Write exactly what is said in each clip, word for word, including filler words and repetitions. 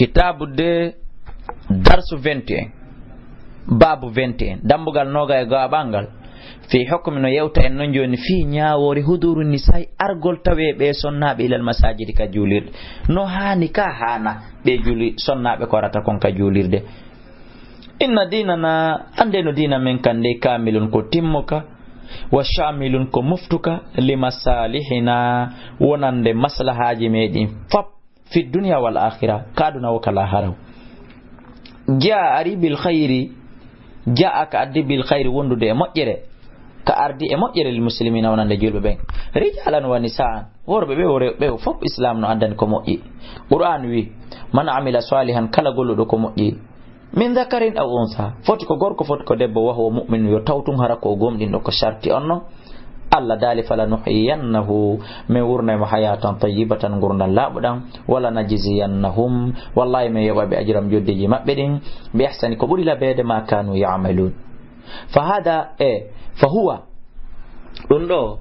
Kitaabu de, darsu vingt et un, baabu vingt et un, dambugal noga e go'aɓal ngal. Fi hukmi, no yewta en non jooni, fi ñaawoore huduru nisa'i, argol tawe ɓe sonnaaɓe ilal masajidi ka juulirde. No haani ka haana ɓe juuli, sonnaaɓe ko arata kon ka juulirde. Inna diinana, annde no diina men kan de, kaamilun ko timmuka, wa shaamilun ko moftuka, li masaalihina, wonande maslahaaji meɗen fop, fi dunya wal aakhira, ka aduna wo ka laahara wo. Jaa ari bil khayri, jaa ka addi bil khayri wondude e moƴƴere, ka ardi e moƴƴere lil muslimina wonande julɓe ɓen. Rijaalan wa nisaa'an, worɓe ɓe, worɓe ɓe, fop Islam no andani ko moƴƴi. Qur'an wi, man amila salihan, kala golluɗo ko moƴƴi. Min dhakarin aw untha, foti ko gorko, foti ko debbo, wa huwa mu'min, yo taw tun hara ko gomɗinɗo ko sharti on non. Allah daali, fala nuhyiyannahu, min wurnay mo hayatan tayyibatan, ngurdan laaɓuɗan, wala najziyannahum, wallahi min yoɓaɓe ajuram joddeji maɓɓe ɗin, bi ahsani ko ɓuri labeede ma kanu ya'malun. Fa hada, e, fa huwa, ɗum ɗo,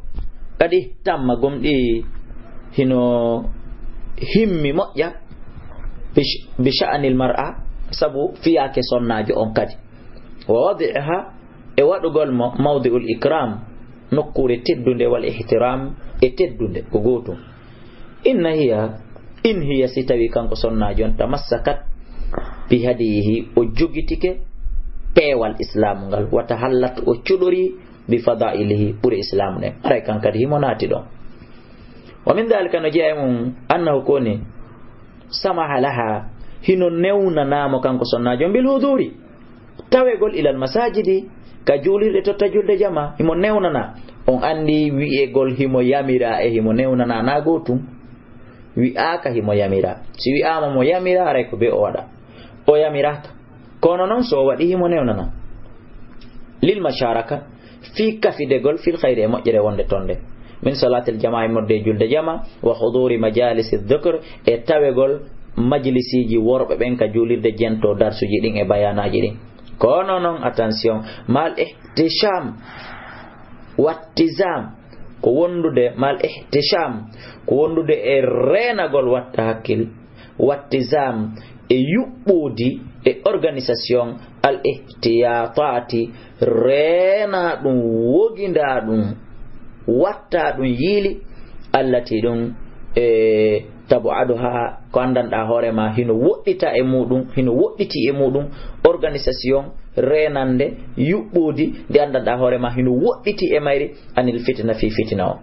kadi tamma gomɗi hino himmi moƴƴa, bi sh-, bi sha'anil mar'a, sabu fiyaake sonnaajo on kadi. Wa wadi'iha, e waɗugol mo mawdi'ul ikram, nokkuure teddunde, wal ihtiram, e teddunde, ko gootum. Inna hiya, in hiya, si tawi kanko sonnaajo on, tamassakat bi hadiyihi, o jogitike peewal Islaamu ngal, wa tahallat, o cuɗori bi fadailihi, ɓure Islaamu ɗen. Aray kan kadi himo naati ɗon. Wa min dhalika, no jeyaa e mum, annahu, ko woni, samaha laha, hino newnanaa mo kanko sonnaajo on, bil huduri, tawegol ilal masajidi, ka juulirɗe totta julde jama, himo newnanaa. On anndi wi'egol himo yamiraa e himo newnanaa na gootum. Wi'aaka himo yamiraa. Si wi'aama mo yamiraa, haray ko be o waɗa. O yamiraaka. Kono non so o waɗi himo newnanaa. Lil masharaka, fii kafidegol fil khayri e moƴƴere wonde ton de. Min salatil jamaa, immorde e julde jama, wa huduri majalisi dhukr, e tawegol majlisiiji worɓe ɓen ka juulirde jento darsuji ɗin e bayanaaji ɗin. Kono non, attention, mal ihtisham, wattizam, ko wondude mal ihtisham, ko wondude e reenagol watta hakkil, wattizam e yuɓɓoodi e organisation al ihtiyatati, reena ɗum, woginda ɗum, watta ɗum yiili, allati ɗum e tabu'aduha, ko anndanɗaa hoore ma hino woɗɗita e muɗum, hino woɗɗiti e muɗum, organisation reenande, yuɓɓoodi, ndi anndanɗaa hoore ma hino woɗɗiti e mayri, anil fitina, fii fitina o.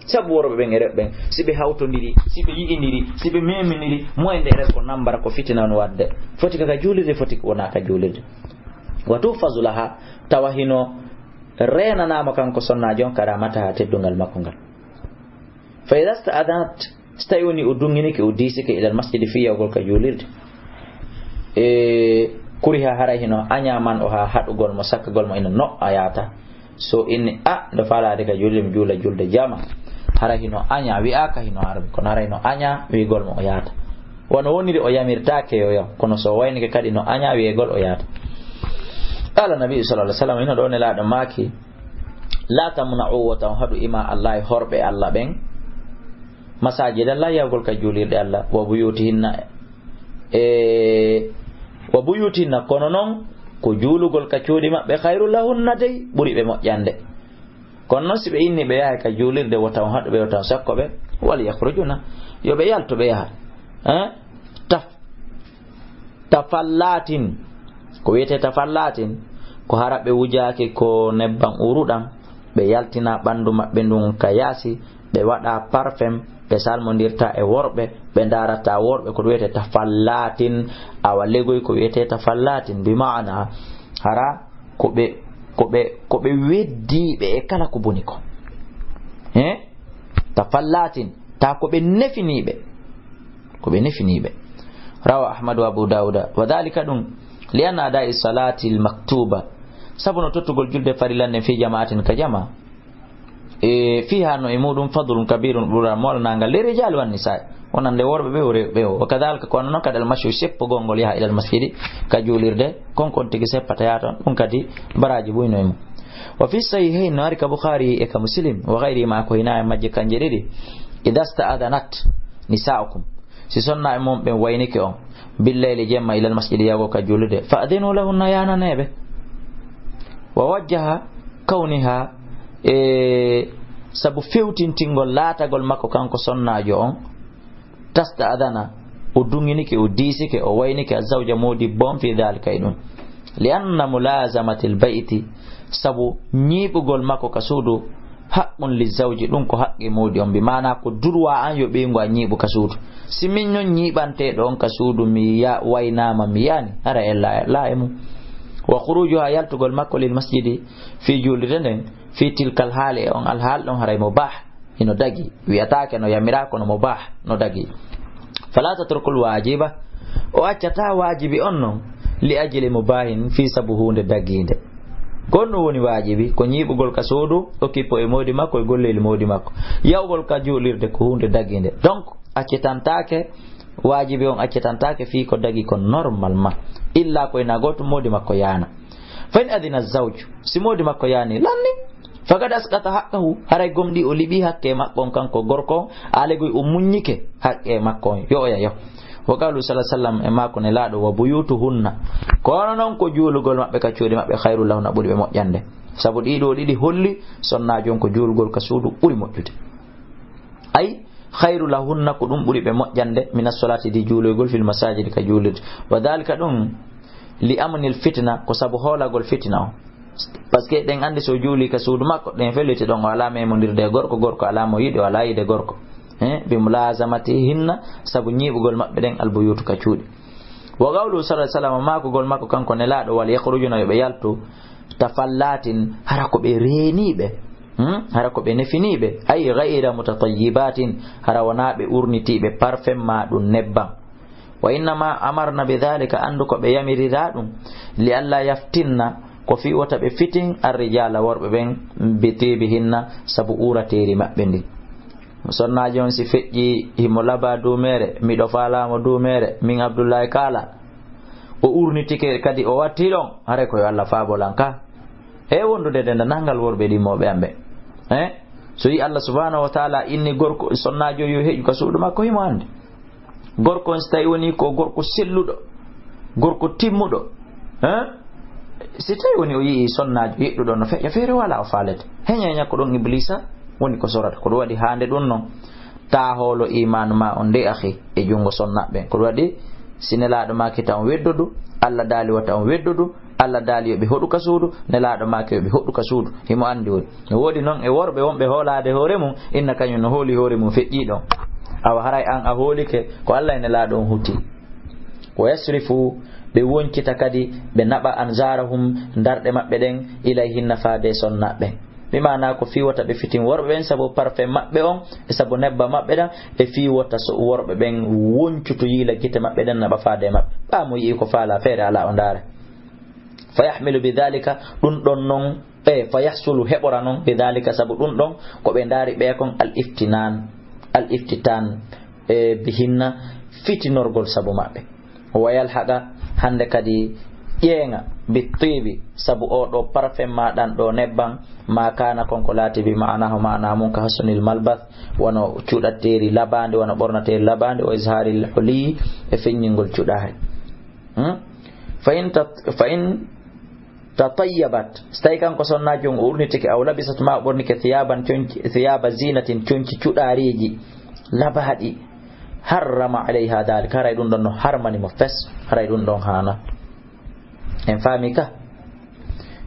Sabu worɓe ɓen e rewɓe ɓen, si ɓe hawtondiri, si ɓe yi'indiri, si ɓe meminiri, moye nder en ko nambara ko fitina on wadde. Foti ka ka juulirde, foti ko wonaa ka juulirde. Wa tuhfazu laha, tawa hino reenanaama kanko sonnaajo on karamataha, teddungal makko ngal. Fa idha sta'adhanat, so tawi woni o duŋŋinike, o diisike ilal masjidi fii yahugol ka juulirde. E kuriha haray hino añaa man o haa haɗugol mo, sakkagol mo ino no'a yaata. So inni, a, nde faalaade ka juulirde, mi juula juulde jama. Haray hino añaa, wi'aaka hino harmi, kono haray hino añaa wi'ugol mo o yaata. Wano woniri o yamirtaake yo yahu, kono so waynike kadi no añaa wi'egol o yaata. Qala Nabi sallallahu alaihi wasallam, hino ɗo Nelaaɗo maaki, la tamna'u, wota on haɗu ima Allahi horɓe Allah ɓen, masajid Allah, yahugol ka juulirɗe Allah, wa buyutihinna, e, wa buyutihinna, kono non ko juulugol ka cuuɗi maɓɓe, khairul lahunna, dey ɓuri ɓe moƴƴande. Kono non si ɓe inni ɓe yahay ka juulirde, wota on haɗu ɓe, wota on sakko ɓe, wal yakhrujna, yo ɓe yaltu ɓe yaha. Hein? Taf-, tafallatin, ko wiyetee tafallatin, ko hara ɓe wujaaki ko nebban uuruɗan, ɓe yaltina ɓanndu maɓɓe ndun ka yaasi, ɓe waɗa parfum, ɓe salmondirta e worɓe, ɓe ndaarata worɓe, ko ɗum wiyetee tafallatin. Awa legoy ko wiyetee tafallatin, bi maana hara ko ɓe, ko ɓe, ko ɓe weddiiɓe e kala ko boni ko. He? Tafallatin, ta ko ɓe nefiniiɓe. Ko ɓe nefiniiɓe. Rawa Ahmadu wa Abu Dawuda. Wa dhalika ɗum, li anna ada'i salatil maktuba. Sabu no tottugol julde farilla nden fi jama'atin ka jama. E fiha no e muɗum fadlun kabirun ɓural moolanaangal li rijali wan nisa'i. Wonande worɓe ɓe, o rewɓe o. Wa kadhalika ko non kadi al mashu seppugol ngol yaha ilal masjidi ka juulirde. Kon kon tigi seppata yaha ton. Ɗum kadi baraji buy no e mum. Wa fi sahihayn no ari ka Bukhari e ka Muslim. Wa ghayrihima ko hina e majje kanje ɗiɗi. Idha sta'adhanat nisa'ukum. Si sonnaaɓe mon ɓen waynike on, billayli jemma ilal masjidi yahugol ka juulirde, fa'dhinu lahunna, yaananee ɓe. Wa wajjaha kawniha, e sabu fewtintingol laatagol makko kanko sonnaajo on, tasta'dhana, o duŋinike, o diisike, o waynike azzawja moodibbo on fi dhalika e ɗum. Li anna mulazamatil bayti, sabu ñiiɓugol makko ka suudu, haqqun li zawji, ɗum ko haqqe moodi on. Bi maana ko durwa an yo ɓeyngu an ñiiɓu ka suudu. Si min non ñiiɓanteeɗo on ka suudu, mi ya-, waynaama, mi yaani, hara e la, la e mum. Wa khurujuha, yaltugol makko, lil masjidi, fii juulirde nden, fii tilkal haali, e on alhaal ɗon, haray mo bah, hino dagi. Wi'ataake no yamiraa, kono mo bah, no dagi. Fala tatrukul waajiba, o accataa waajibi on non, li ajli mubahin, fii sabu huunde dagiinde. Ko honɗum woni waajibi? Ko ñiiɓugol ka suudu, okippo e moodi makko, e golleeli moodi makko. Yahugol ka juulirde ko huunde dagiinde. Donc, accitantaake, waajibi on accitantaake fii ko dagi ko normalement. Illa ko ina gooto moodi makko yaana. Fa in adhina zawju, si moodi makko yaani, lanni. Faqad asqata haqqahu, haray gomɗii o liɓii haqqe makko on kanko gorko on, alegol o muññike haqqe makko on, yo o yaho. Wa qawlu sallallahu alaihi wasallam e maako Nelaaɗo, wa buyutuhunna. Kono non ko juulugol maɓɓe ka cuuɗi maɓɓe, khayru lahunna, ɓuri ɓe moƴƴande. Sabu ɗii ɗoo ɗiɗi holli sonnaajo on ko juulugol ka suudu ɓuri moƴƴude. Ay, khayru lahunna, ko ɗum ɓuri ɓe moƴƴande, min as-salati, di juuloygol, fil masajidi, ka juulirde. Wa dhalika, ɗum, li amnil fitna, ko sabu hoolagol fitina on. Parce que ɗen anndi so juuli ka suudu makko, ɗen felliti ɗon, o alaa memondirde e gorko, gorko alaa mo yiɗi, o alaa yiɗe gorko. He, bi mulazamatihinna, sabu ñiiɓugol maɓɓe ɗen albuyutu ka cuuɗi. Wa qawlu sallallahu alaihi wasallam, maakugol makko kanko Nelaaɗo, wal yakhrujuna, yo ɓe yaltu, tafallatin, hara ko ɓe reeniiɓe, hmm? Hara ko ɓe nefiniiɓe, ay ghayra mutatayyibatin, hara wonaa ɓe urnitiiɓe parfum maa ɗum nebbam. Wa innama amarna bi dhalika, anndu ko ɓe yamiriraa ɗum, li alla yaftinna, ko fii wota ɓe fitin, ar-rijala, worɓe ɓen, bi tibihinna, sabu uurateeri maɓɓe ndin. Sonnaajo on si feƴƴi himo labaa duumeere, miɗo faalaa mo duumeere, min Abdullahi kaala. O urnitike kadi o watti ɗon, haray ko yo Alla faabo lan ka. E wondude dendanangal worɓe ɗimmoɓe am ɓe. Eh? So yi Alla subhanahu wa ta'ala inni gorko sonnaajo yo heƴu ka suudu makko, himo anndi. Gorko on si tawi woni ko gorko selluɗo, gorko timmuɗo, eh? Si tawi woni o yi'i sonnaajo yiɗɗuɗo no feƴƴa, feere wala o faalete. Heña heña ko ɗon Iblisa woni ko sorata. Ko ɗum waɗi haande ɗum non. Taa hoolo imaanu ma on de, akhi, e junngo sonnaaɓe ɓen. Ko ɗum waɗi, si Nelaaɗo maaki ta on weddodu, Alla daali wata on weddodu, Alla daali yo ɓe hoɗu ka suudu, Nelaaɗo maaki yo ɓe hoɗu ka suudu. Himo anndi woni. No woodi non e worɓe wonɓe hoolaade hoore mum, inna kañum no hooli hoore mum feƴƴii ɗon. Awa haray an a hoolike, ko Alla e Nelaaɗo on huti. Wa yasrifu, ɓe woncita kadi, ɓe naɓa anzarahum, darɗe maɓɓe ɗen, ilayhinna faade sonnaaɓe ɓen. Bi maana ko fii wota ɓe fitin worɓe ɓen sabu parfum maɓɓe on, e sabu nebba maɓɓe ɗan, e fii wota so worɓe ɓen woncutu yiila gite maɓɓe ɗen naɓa faade e maɓɓe. Ɓaa mo yi'i ko faala feere alaa o ndaara. Fa yahmilu bi dhalika, ɗum ɗon non, e fa yahsulu heɓora non, bi dhalika sabu ɗum ɗon, ko ɓe ndaari ɓe kon al iftinan, al iftitan, e bihinna fitinorgol sabu maɓɓe. Wa yalhaqa, hande kadi ƴeeŋa, bi tibi, sabu o ɗo parfum ma ɗan ɗo nebban, ma kana kon ko laati bi ma'anahu, ma'ana mum ka husnil malbath, wano cuɗateeri labandi, wano ɓornateeri labandi, wa izharil huli, e feññingol cuɗaari. Hmm? Fa in tat-, fa in tatayyabat, so tawi kanko sonnaajo on o urnitike, aw labisat ma o ɓornike thiyaban conci, thiyaba zinatin conci cuɗaariiji labaaɗi, harrama alayha dhalik, haray ɗum ɗon no harmani mo fes, haray ɗum ɗon haana. En faami ka?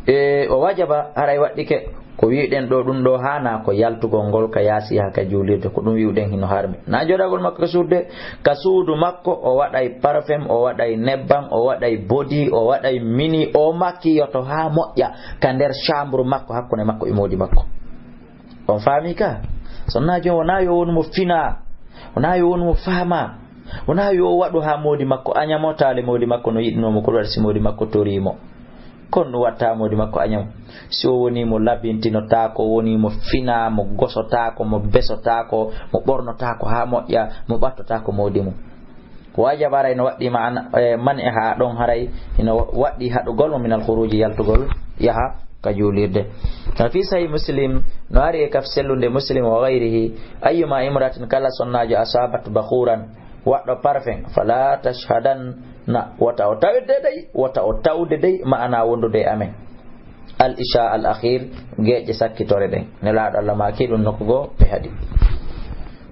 E, o wajaba, haray waɗɗike, ko wi'uɗen ɗo ɗum ɗo haana ko yaltugol ngol ka yaasi yaha ka juulirde, ko ɗum wi'uɗen hino harmi. Na jooɗagol makko ka suudu de, ka suudu makko o waɗay parfum, o waɗay nebbam, o waɗay body, o waɗay mini, o makiyoto haa moƴƴa ka nder chambre makko hakkunde makko e moodi makko. On faami ka? Sonnaajo on wonaa yo wonu mo fina, wonaa yo wonu mo faama, wonaa yo waɗu haa moodi makko añamo taale moodi makko no yiɗnoo mo, ko waɗi si moodi makko torii mo. Kon ɗum watta moodi makko añamo. Si o woni mo labintinotaako, o woni mo fina, mo gosotaako, mo besotaako, mo ɓornotaako haa moƴƴa, mo ɓattotaako moodi mum. Ko wajabaray no waɗɗi ma'ana, e, man e haa ɗon haray hino waɗɗi haɗugol mo minal khuruji yaltugol yaha ka juulirde. Fi sahih Muslim, no ari e kaf sellunde Muslim wa ghayrihi, ayyuma imratin kala sonnaajo asabat bakhuran, Waɗɗo parfum, fala tashhadanna, wota o tawde dey, wota o tawde dey, maana wondude e amen. Al isha al akhir, geeƴe sakkitore ɗen. Nelaaɗo Allah maaki ɗum nokku goo, ɓe haɗi.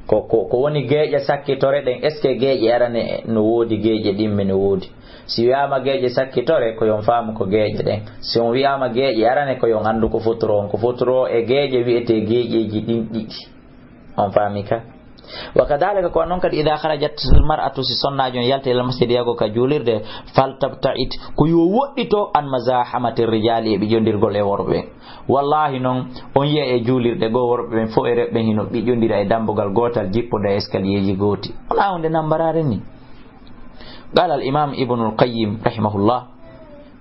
Ko, ko, ko woni geeƴe sakkitore ɗen? Est-ce que geeƴe arane no woodi, geeƴe ɗimme no woodi? Si wiyaama geeƴe sakkitore, ko yon faamu ko geeƴe ɗen. Si on wiyaama geeƴe arane, ko yon anndu ko fotoro on. Ko fotoro e geeƴe wi'etee geeƴeeji ɗin ɗiɗi. On faami ka? Wa kadhalika, ko non kadi, idha kharajat al mar'atu, si sonnaajo on yalti ila al masjid, yago ka juulirde, fal tabta'id, ko yo woɗɗito, an mazahamati rijali, e ɓijondirgol e worɓe ɓen. Wallahi non, on yi'a e juulirɗe goo worɓe ɓen fof e rewɓe ɓen hino ɓijondira e dambugal gootal, jippoda e escalierji gooti. Wona hunde nambaraare ni. Qala al imam Ibnul Qayyim rahimahullah,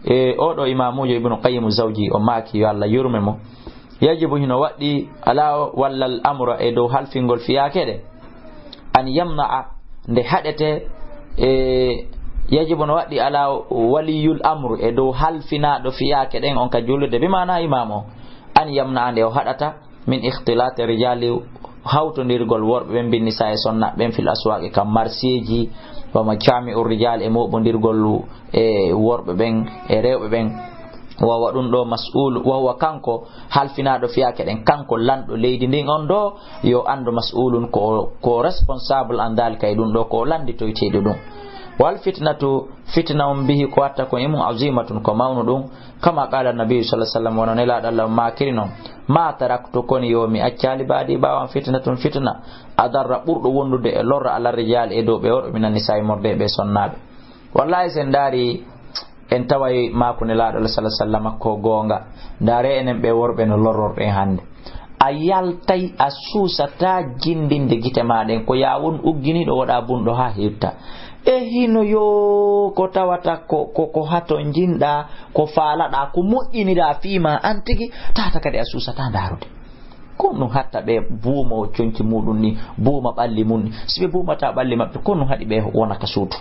e oɗo imamujo Ibnul Qayyim Zawji, o maaki, yo Allah yurme mo, yajibu, hino waɗɗi, ala walla al amra, e dow halfingol fiyaake ɗe, an yamna'a, nde haɗete, e yajibu, no waɗɗi ala waliyul amr, e dow halfinaaɗo fiyaake ɗen on ka juulirde, bi maana imaam o, an yamna'a, nde o haɗata, min ikhtilati rijali, hawtondirgol worɓe ɓen, bin nisa'i, sonnaaɓe ɓen, fil aswaqi, ka marseeji, wa majami'u rijal, e moɓondirgol e worɓe ɓen e rewɓe ɓen. Wa huwa, ɗum ɗo, mas'ul, wa huwa, kanko halfinaaɗo fiyaake ɗen, kanko lanɗo leydi ndin on ɗo, yo anndu, mas'ulun, ko, ko responsable an dhalika, e ɗum ɗo, ko lannditoyteeɗo ɗum. Wal fitnatu, fitina on, bihi, ko watta kon e mum, azimatun, ko mawnu ɗum. Kama qala Nabi sallallahu alaihi wasallam, wano Nelaaɗo Allah on maakiri non, ma taraktu, koni yo mi accaali, ba'di, ɓaawo an, fitnatun, fitna, adarra, ɓurɗo wondude e lorra, ala rijal, e dow ɓe worɓe, mina nisa'i, immorde e ɓe sonnaaɓe. Wallahi, si en ndaari, en taway maaku Nelaaɗo Allah sallallahu alaihi wasallam ko goonga. Ndaare enen ɓe worɓe no lorrorɗen hannde. A yaltay, a suusataa jinndinde gite maa ɗen. Ko yaa won ugginiiɗo, woɗaa bunɗo haa heewta. E hino yo ko tawata ko, ko, ko hato njinɗaa, ko faalaɗaa, ko moƴƴiniraa fii maa an tigi, tata kadi a suusataa ndaarude. Ko ɗum hatta ɓe buuma o conci muɗum ni, buuma ɓalli mum ni. Si ɓe buumataa ɓalli maɓɓe, ko ɗum haɗi ɓe wona ka suudu.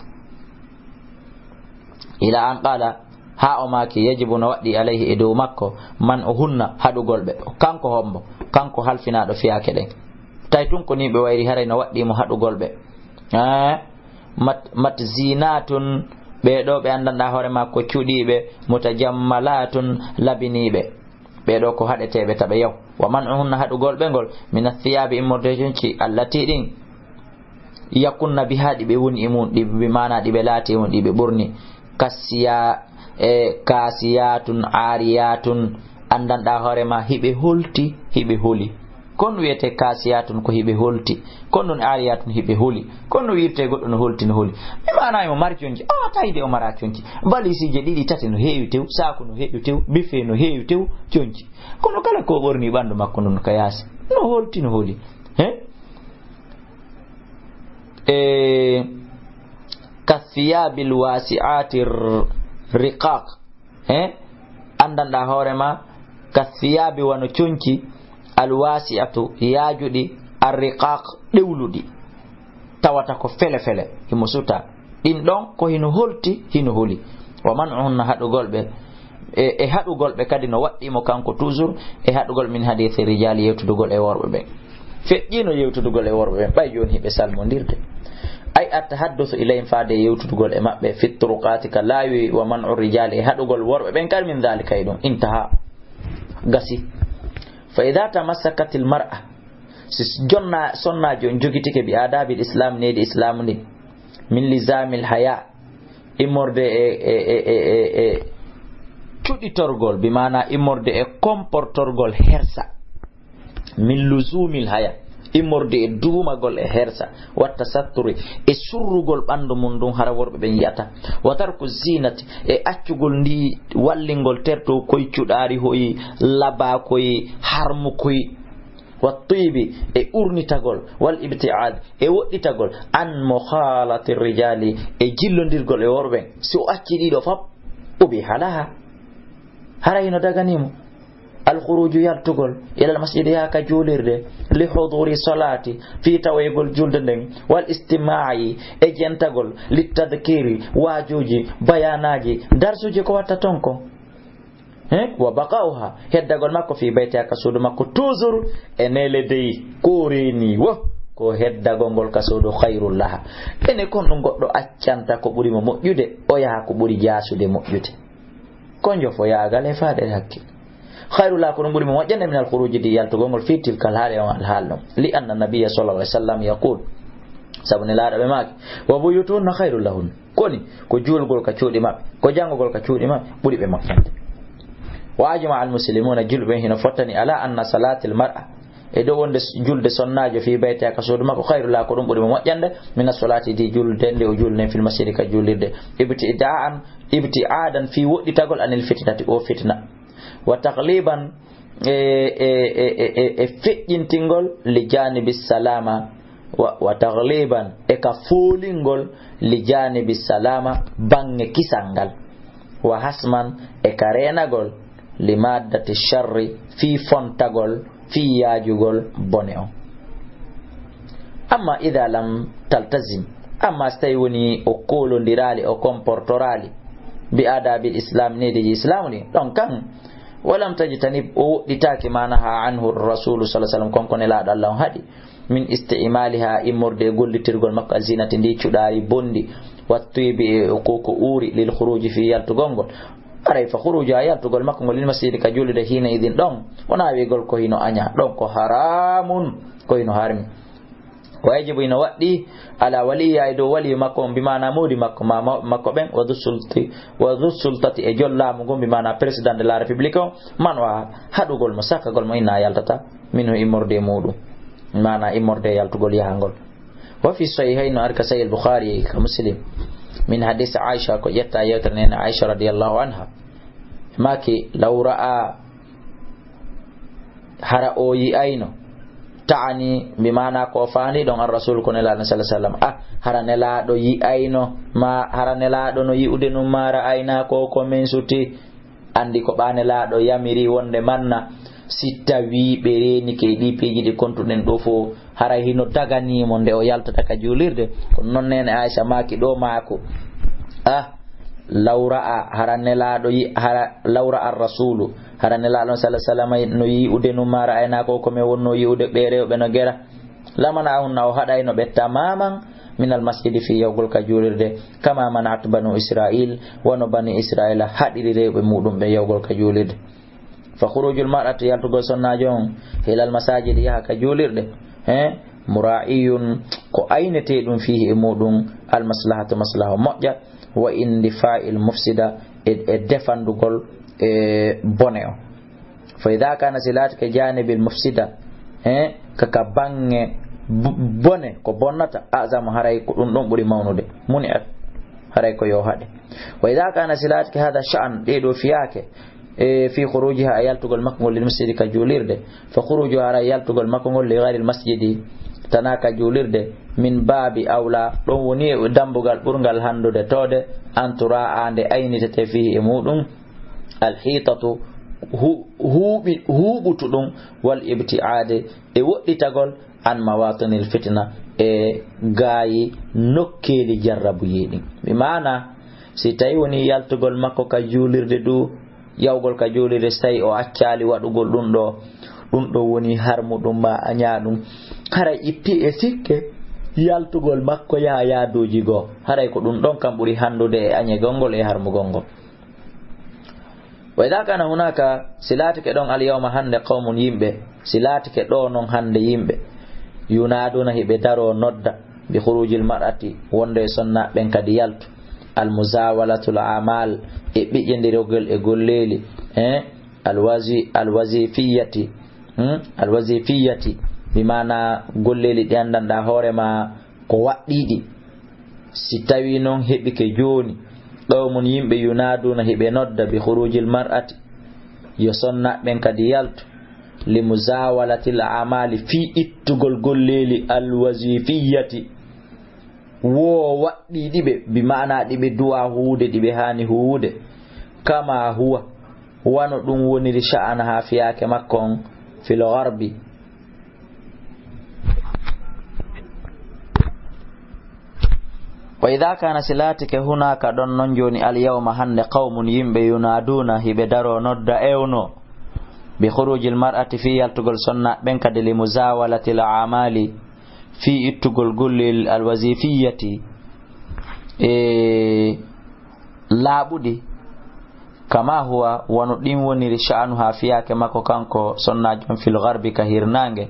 Ila an qala, haa o maaki, yajibu, no waɗɗi, alayhi, e dow makko, man'uhunna, haɗugol ɓe. Kanko hombo? Kanko halfinaaɗo fiyaake ɗen. Tawi tun ko nii ɓe wayri, haray no waɗɗi mo haɗugol ɓe. Eh? Mat-, matzinatun, ɓee ɗoo ɓe anndanɗaa hoore maa ko cuɗiiɓe, mutajammalatun, labiniiɓe. Ɓee ɗoo ko haɗeteeɓe taɓe yaw. Wa man'uhunna, haɗugol ɓe ngol, min athiyaabi, immorde e conci, allati, ɗin, yakunna biha, ɗi ɓe woni e mum, ɗi bi maana ɗi ɓe laati e mum, ɗi ɓe ɓorni. Kasiya-, e, kasiyatun, ariyatun, anndanɗaa hoore maa hiɓe holti, hiɓe holi. Kon wiyete kasiyatun ko hiɓe holti. Kon ɗun ariyatun hiɓe holi. Kon no wirte goɗɗo no holti, no holi. Mi maana mo mari conci. A, tawi de o mara conci. Balisije ɗiɗi, tati no heewi tew, saaku no heewi tew, bife no heewi tew, conci. Kono kala ko ɓorni ɓandu makko ndun ka yaasi. No holti, no holi. He? E, kathiyabil wasi'ati r-, riqaq. He? Anndanɗaa hoore maa, kathiyabi, wano conci, al wasi'atu, yaajuɗi, ar riqaq, ɗewluɗi. Tawata ko fele fele, himo suta. Ɗin ɗon ko hino holti, hino holi. Wa man'uhunna, haɗugol ɓe, e, e haɗugol ɓe kadi no waɗɗi mo kanko toujours, e haɗugol min hadithi rijali, yewtudugol e worɓe ɓen. Feƴƴiino yewtudugol e worɓe ɓen, ɓay jooni hiɓe salmondirde. Ay, at-tahaddusu ilayhim, faade e yewtudugol e maɓɓe, fi turuqaati, ka laawi, wa man'u rijaali, e haɗugol worɓe ɓen kadi min daalika e ɗum. Intaha. Gasi. Fa idha tamassakatil mar'a, si jonna-, sonnaajo on jogitike bi aadaabil islaam, needi islaamu ndin, min lizaamil haya, immorde e, e, e cuɗitorgol, bi maana immorde e comportorgol hersa. Min luzumil haya, immorde e duumagol e hersa, wa tasatturi, e surrugol ɓandu mum ndun hara worɓe ɓen yi'ata, wa tarku zinati, e accugol ndi wallingol terto koy cuɗaari hoy, labaa koy, harmu koy, wa tibi, e urnitagol, wal ibti'ad, e woɗɗitagol, an mukhalati rijali, e jillondirgol e worɓe ɓen. Si o acci ɗiɗo fop, ubiha laha. Haray no daganimo. Al khuruju, yaltugol, ilal masjidi, yaha ka juulirde, li huduri salati, fii tawoygol julde nden, wal istima'i, e jentagol, li tadhkiri, waajuuji, bayaanaaji, darsuuji ko watta ton kon. He? Wa baqa'uha, heddagol makko, fii baytiha, ka suudu makko, toujours e neele dey, ko reeni wo. Ko heddagol ngol ka suudu khayrun laha. Ene kon ɗum goɗɗo accanta ko ɓuri mo moƴƴude, o yaha ko ɓuri jaasude moƴƴude. Ko njofoyaagal e faaɗere hakkil. Khayrun laha ko ɗum ɓuri mo moƴƴande minal khuruji di yaltugol ngol fi tilkal haali on alhaal ɗum. Li anna nabiyya sallallahu alaihi wasallam yaqul. Sabu Nelaaɗo ɓe maaki, "Wa buyutuhunna khayrun lahun." Koni, ko juulgol ka cuuɗi maɓɓe, ko janngugol ka cuuɗi maɓɓe, ɓuri ɓe moƴƴande. Wa ajma al muslimuna, julɓe hino fottani ala anna salatil mar'a, e dow wonde s-, julde sonnaajo fi baytiha ka suudu makko, khayrun laha ko ɗum ɓuri mo moƴƴande, mina salati di julde nde o julne fil masjidi ka juulirde. Ibtida'an, ibti'adan fi woɗɗitagol anil fitnati o fitna. Wa tagliban e, e, e, e, e, e feƴƴintingol li janibi salama, wa, wa tagliban e ka foolingol li janibi salama baŋŋe kisal ngal, wa hasman e ka reenagol li maddati sharri fii fontagol, fii yaajugol bone on. Amma ida lam taltazim, amma so tawi woni o koolondiraali, o comportoraali bi adabil islam, neediji islamu ɗin, ɗon kan, walam tajtanib, o woɗɗitaaki, maana ha anhu rasulu sallallahu alaihi wasallam, kon ko Nelaaɗo Allah on haɗi, min istimaliha, immorde e gollitirgol makko, azinati, ndi cuɗaari bonndi, wattuibi, e ko ko uuri, lil khuruji, fi yaltugol ngol. Aray fa khuruju, ha yaltugol makko ngol, lil masjidi, ka juulirde, hina idin, ɗon wona wi'gol ko hino aña, ɗon ko haramun, ko hino harmi. Wa yajibu, ino waɗɗi, ala waliya, e dow waliyu makko on, bi maana moodi makko, ma mawɓe makko ɓen, wa dhu sulti, wa dhu sultati, e jol laamu ngun, bi maana président de la république on, man wa haɗugol mo, sakkagol mo, inna, yaltata, minhu, immorde e muɗum, maana immorde e yaltugol yahangol. Wa fi sahihayn, no ari ka Sahih al-Bukhari ka Muslim, min hadith Aisha, ko ƴetta yewtere nene Aisha radiyallahu anha, maaki, law ra'a, hara o yi'ayno, ta'ani, bi maana ko faandi ɗon ar rasul ko Nelaaɗo sallallahu alaihi wasallam. Ah, hara Nelaaɗo yi'ayno, ma hara Nelaaɗo no yi'ude nun, ma ra'ayna ko ko min suti. Andi ko ɓa Nelaaɗo yamiri wonde manna, si tawi ɓe reenike e ɗi piiji ɗi kontuɗen ɗo fof, haray hino daganimo nde o yaltata ka juulirde. Kono non nene Aisha maaki ɗo maako. Ah, law ra'a, hara Nelaaɗo yi-, hara law ra'a ar rasulu, hara Nelaaɗo sallallahu alaihi wasallam no yi'ude nun, ma ra'ayna ko ko men wonno yi'ude ɓe rewɓe no gera. Lamana'ahunna, o haɗayno ɓe tamaman minal masjidi, fi yawgol ka juulirde, kama mana'at banu Israil, wano bani Israila haɗiri rewɓe muɗum ɓe yawgol ka juulirde. Fa khurujul mar'ati, yaltugol sonnaajo on, ilal masajidi, yaha ka juulirde, he, mura'iyun, ko aynete ɗum, fihi, e muɗum, al maslahatu, maslaha moƴƴa, wa indifa'il mufsida, e, e defandugol, e, bone o. Fa idha kana, si laatike, janibil mufsida, he, ka, ka baŋŋe b-, bone, ko bonnata, a'zamu, haray ko ɗum ɗon ɓuri mawnude, muni'at, haray ko yo haɗe. Wa idha kana, si laatike, hadha sha'an, ɗee ɗoo fiyaake, e, fi khurujiha, e yaltugol makko ngol, lil masjidi, ka juulirde, fa khuruju, haray yaltugol makko ngol, li ghayril masjidi, tana ka juulirde, min baabi awla, ɗon woni e dambugal ɓurngal handude toode, an tura'a, nde aynitete, fihi, e muɗum, al hitatu, hu-, huuɓi-, huuɓutu ɗum, wal ibti'ade, e woɗɗitagol, an mawatinil fitna, e gaayi nokkeeli jarrabuyeeɗi. Bi maana, si tawi woni yaltugol makko ka juulirde du, yawgol ka juulirde, si tawi o accaali waɗugol ɗum ɗo, ɗum ɗo woni harmu ɗum ma añaa ɗum, haray itti e sikke yaltugol makko yaha yaaduuji goo. Haray ko ɗum ɗon kam ɓuri handude e añegol ngol e harmugol ngol. Wa idha kana hunaka, si laatike ɗon, al yawma, hande, qawmun, yimɓe, si laatike ɗo non hande yimɓe, yunaduna, hiɓe daro nodda, bi khurujil mar'ati, wonde e sonna ɓen kadi yaltu, al muzawalatul a'mal, e ɓiƴƴindirogol e golleeli, eh, al wazi-, al wazifiyati, hmm, al wazifiyati, bi maana golleeli ɗi anndanɗa hoore ma ko waɗɗiiɗi. Si tawi non heɓike jooni, qawmun, yimɓe, yunaduna, hiɓe nodda, bi khurujil mar'ati, yo sonna ɓen kadi yaltu, li muzawalatil a'mali, fii ittugol golleeli, al wazifiyati, wo waɗɗiiɗi ɓe, bi maana ɗi ɓe duwa huwude, ɗi ɓe haani huwude, kama huwa, wano ɗum woniri, sha'anaha, fiyaake makko on, fil gharbi. Wa idha kana, si laatike, hunaka, ɗon non jooni, al yawma, hande, qawmun, yimɓe, yunaduna, hiɓe daro nodda, ewno, bi khurujil mar'ati, fii yaltugol sonna ɓen kadi, li muzawalatil a'mali, fii ittugol gollel alwazifiyati e laaɓuɗi, kama huwa, wano ɗin woniri, sha'anuha, fiyaake makko kanko sonnaajo on, fil gharbi, ka hirnaange,